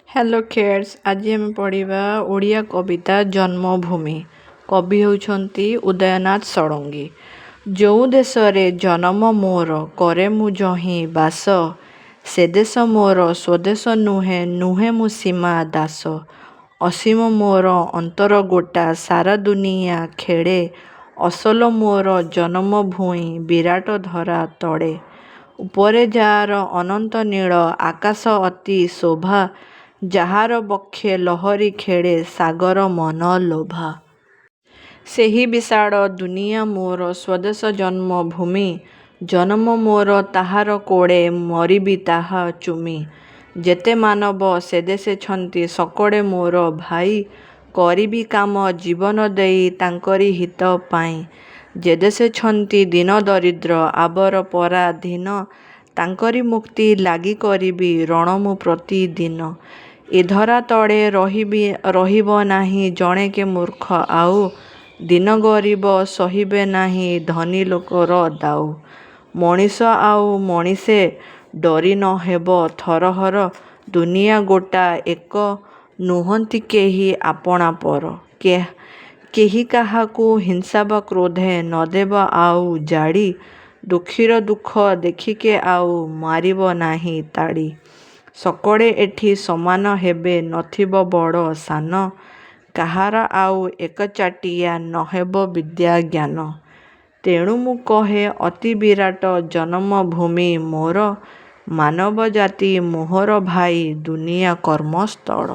Hello kids, ଆଜି ଆମେ ପଢ଼ିବା ଓଡ଼ିଆ କବିତା ଜନ୍ମଭୂମି। କବି ହେଉଛନ୍ତି ଉଦୟନାଥ ଷଡ଼ଙ୍ଗୀ। ଯେଉଁ ଦେଶରେ ଜନମ ମୋର, କରେ ମୁଁ ଯହିଁ ବାସ, ସେ ଦେଶ ମୋର ସ୍ୱଦେଶ ନୁହେଁ, ନୁହେଁ ମୁଁ ସୀମା ଦାସ। ଅସୀମ ମୋର ଅନ୍ତର ଗୋଟା ସାରା ଦୁନିଆ ଖେଳେ, ଅସଲ ମୋର ଜନମ ଭୂଇଁ ବିରାଟ ଧରା ତଳେ। ଉପରେ ଯାର ଅନନ୍ତ ନୀଳ ଆକାଶ ଅତି ଶୋଭା, ଯାହାର ବକ୍ଷେ ଲହରୀ ଖେଳେ ସାଗର ମନଲୋଭା। ସେହି ବିଶାଳ ଦୁନିଆ ମୋର ସ୍ୱଦେଶ ଜନ୍ମଭୂମି। ଜନମ ମୋର ତାହାର କୋଳେ ମରିବି ତାହା ଚୁମି। ଯେତେ ମାନବ ସେ ଦେଶେ ଛନ୍ତି ସକଳେ ମୋର ଭାଇ, କରିବି କାମ ଜୀବନ ଦେଇ ତାଙ୍କରି ହିତ ପାଇଁ। ଯେ ଦେଶେ ଛନ୍ତି ଦୀନ ଦରିଦ୍ର ଆବର ପରାଧୀନ, ତାଙ୍କରି ମୁକ୍ତି ଲାଗି କରିବି ରଣ ମୁଁ ପ୍ରତିଦିନ। ଏ ଧରା ତଳେ ରହିବ ନାହିଁ ଜଣେକେ ମୂର୍ଖ ଆଉ, ଦୀନ ଗରିବ ସହିବେ ନାହିଁ ଧନୀ ଲୋକର ଦାଉ। ମଣିଷ ଆଉ ମଣିଷେ ଡରି ନ ହେବ ଥରହର, ଦୁନିଆ ଗୋଟା ଏକ ନୁହନ୍ତି କେହି ଆପଣା ପର। କେହି କାହାକୁ ହିଂସା ବା କ୍ରୋଧେ ନ ଦେବ ଆଉ ଜାଳି, ଦୁଃଖୀର ଦୁଃଖ ଦେଖିକେ ଆଉ ମାରିବ ନାହିଁ ତାଳି। ସକଳେ ଏଠି ସମାନ ହେବେ ନଥିବ ବଡ଼ ସାନ, କାହାର ଆଉ ଏକଚାଟିଆ ନହେବ ବିଦ୍ୟା ଜ୍ଞାନ। ତେଣୁ ମୁଁ କହେ ଅତି ବିରାଟ ଜନମଭୂମି ମୋର, ମାନବ ଜାତି ମୋହର ଭାଇ ଦୁନିଆ କର୍ମସ୍ଥଳ।